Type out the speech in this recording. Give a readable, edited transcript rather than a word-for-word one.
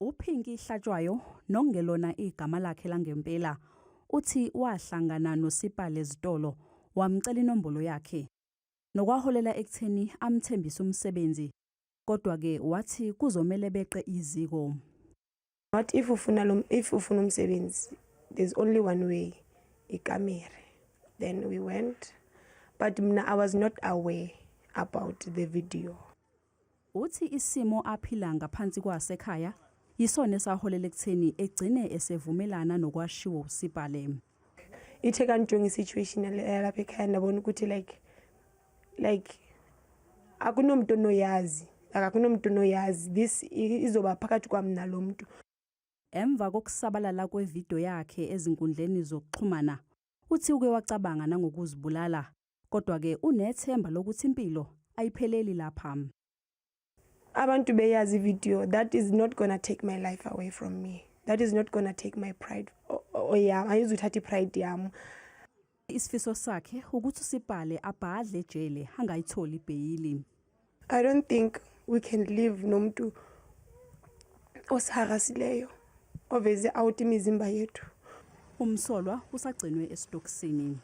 UPinky Hlatshwayo, nokungelona igama lakhe langempela, uthi wahlangana noSipale ezitolo wamcela inombolo yakhe, nokwaholela ekutheni amthembise umsebenzi, kodwa-ke wathi kuzomele beqe iziko. What if ufuna lo, if ufuna umsebenzi, there's only one way, ikamere. Then we went, but mina I was not aware about the video. Uthi isimo aphila ngaphansi kwasekhaya yisona esaholela ekutheni egcine esevumelana nokwashiwo uSipale. Ithe kandijonga i-situation yalapha ekhaya, ndabona ukuthi like akunomntu onoyazi, like akunomntu onoyazi this, izoba phakathi kwam nalo mntu. Emva kokusabalala kwevidiyo yakhe ezinkundleni zokuxhumana, uthi uke wacabanga nangokuzibulala, kodwa-ke unethemba lokuthi impilo ayipheleli lapha. Abantu beyazi ivideo, that is not gonna take my life away from me, that is not gonna take my pride yam, ayizuthatha i-pride yam. Isifiso sakhe ukuthi uSipale abhadle ejele, angayitholi ibheyili. I don't think we can live nomuntuosiharasileyo, oveze out imizimba yethu. Umsolwa usagcinwe esitokisini.